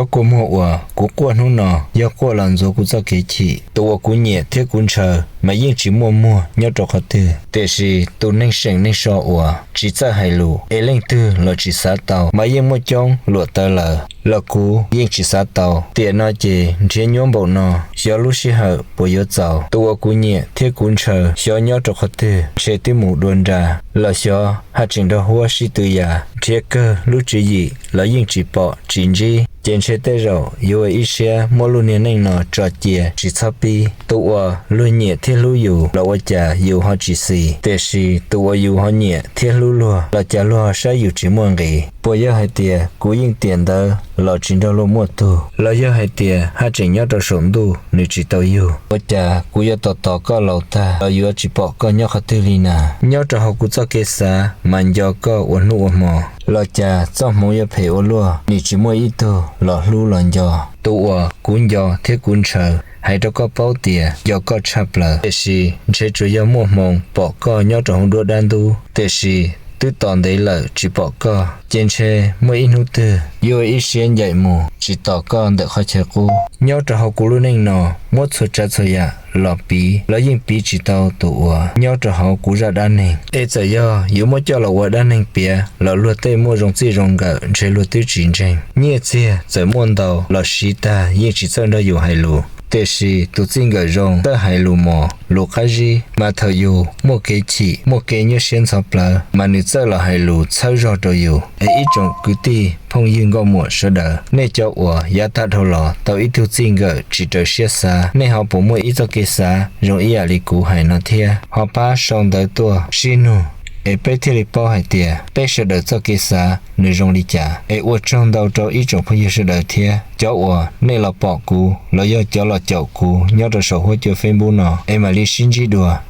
Ob kua muag uas kuv quaj hnub no yog quaj los ntxuav kuv txoj kev chim. Tus uas kuv nyiam thiab kuv ntshaw mas yeej tsis muaj muag nyob rau qhov twg, tiam sis tus neeg seem neeg so uas tsis txawj hais lus es leej twg los tsis xav tau mas yeej muaj coob luam tawv lawm, los kuv yeej tsis xav tau. Tiam no ces nrhiav nyuab npaum no, xyov lub sij hawm puas yuav txaus. Tus uas kuv nyiam thiab kuv ntshaw xyov nyob rau qhov twg, ntshe twb mus dua nra, los xyov haj tseem nrog huab sib tw yam. Nrhiav kawg lub tswv yim los yeej tsis pom tsis ntsib, ces ntshe tej zaum yuav ua ib siab muab lub niag neej no tso cia tsis txhob pib. Tus uas luag nyiam thiab hlub yus los ua cas yus ho tsis xis, tiam sis tus uas yus ho nyiam thiab hlub luag los cas luag ho saib yus tsis muaj nqis. Puas yog hais tias kuv yeej tiam ntawd los tsis nrog luag muaj tug, los yog hais tias haj tseem nyob rau saum ntuj nws tsis tau yug? Ua cas kuv yuav tos tos koj laus tag los yuav tsis pom koj nyob qhov twg li na? Nyob rau hauv kuv txoj kev xav mas nco koj ua hnub ua hmo, los cas txoj hmoov yuav phem ua luaj, nim tsis muaj ib tug los hlub los nco. Tus uas kuv nco thiab kuv ntshaw, hais rau koj paub tias nco koj tshaj plaws, tiam sis ntshe tsuas yog muaj hmoo pom koj nyob rau hauv nruab dab ntub, tiam sis twb tos ntev lawm tsis pom koj, ces ntshe muaj ib hnub twg yuav ua ib siab ncaim mus tsis tos koj ntawm qhov chaw qub. Nyob rau hauv kuv lub neej no, muab txhua tsav txhua yam los piv los yeej piv tsis tau tus uas nyob rau hauv kuv zaj dab neeg. Es txawm yog yuav muab coj los ua dab neeg piav los luag tej muaj zoo txij zoo nkawm ntshe luag twb tsis ntseeg. Nyiaj txiag txawm muaj ntau los siv tag yeej tsis txawj nrog yus hais lus, tiam sis tus txij nkawm zoo txawj hais lus mos lus qab zib, mas thaum yus muaj kev chim muaj kev nyuaj siab ntxhov plawv mas nws txawj los hais lus txhawb zog rau yus. Es ib tsoom kwv tij phooj ywg nkauj muam sawv daws, nej cov uas yav tag dhau los tau ib tug txij nkawm tsis raws siab xav, nej ho puas muaj ib txoj kev xav zoo ib yam li kuv hais no thiab? Ho pab sau ntawv tuaj sib nug es peb thiaj li paub hais tias peb sawv daws txoj kev xav nws zoo li cas. Es ua tsaug ntau rau ib tsoom phooj ywg sawv daws thiab cov uas nej los pom kuv los yog cov los caum kuv nyob rau saum huab cua Facebook no, es mam li sib ntsib dua.